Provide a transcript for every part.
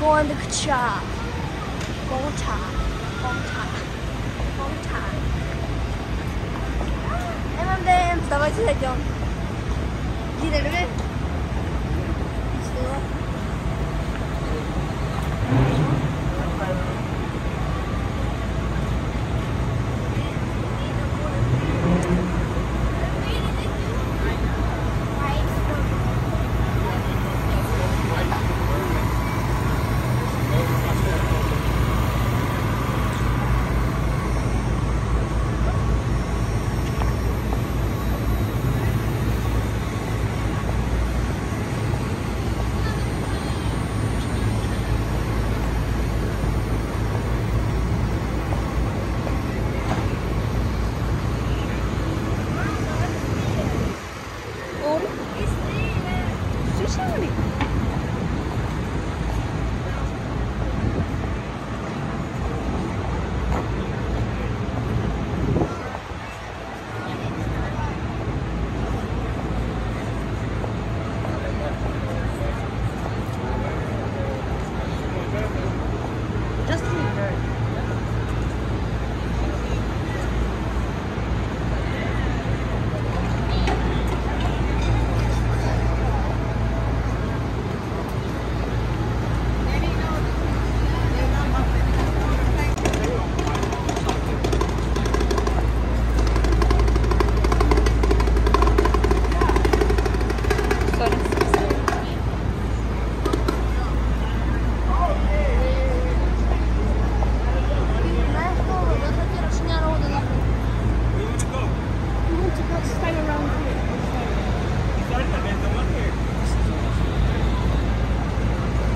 Gondakça. Gonta. Gonta. Gonta. M&M's. Давайте зайдем. Girelim. Что? Just leave her.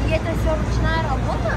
И это все ручная работа?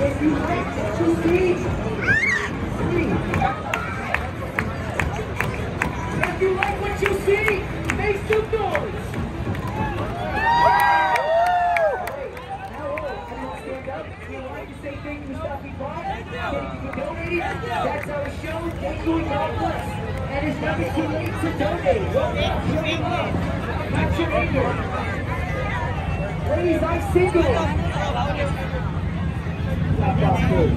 If you like what you see, if you like what you see, make some noise. Now, everyone stand up. We would like to say thank you for stopping by. Thank you for donating. That's our show. Thank you and God bless. And it's never too late to donate. Welcome, show up. Not your neighbor. Ladies, I'm single. Clap off, please.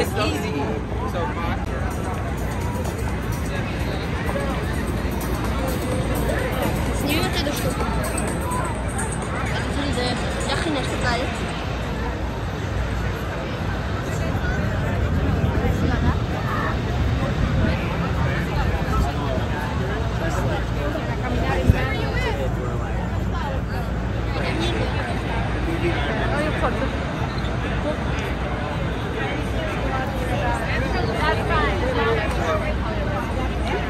It's easy so far. Сними вот эту штуку. Это 3D. Ýakynlaşdyk. Красиво, да?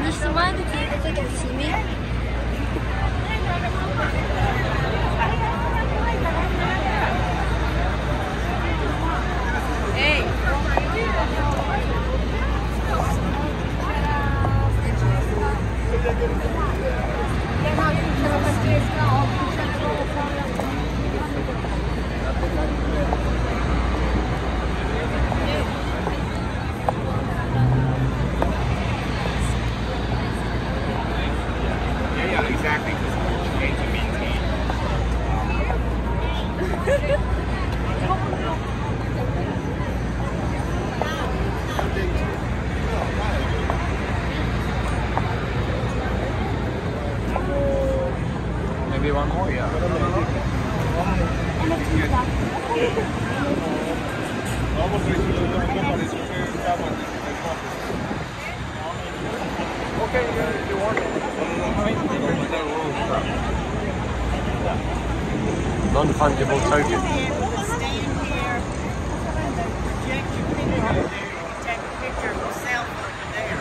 Не снимай такие, вот это вот сними. Yeah, exactly, because we're trying to maintain. Maybe one more, yeah. Okay, if you want. Non-fungible token. Stand here and project your picture there. You can take a picture of yourself over there.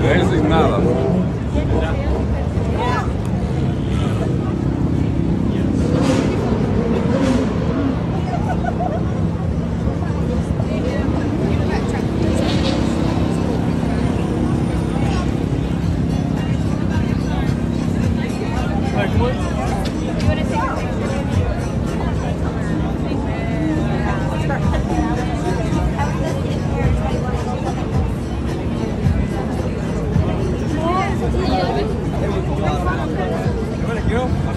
Resignada.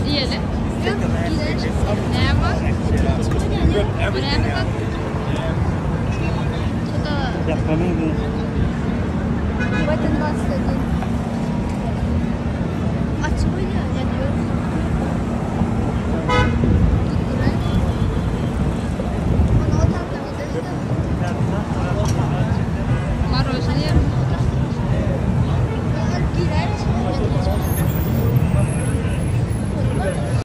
Diýeli. Näme bar? Bu näme bar? Что-то... Это 21.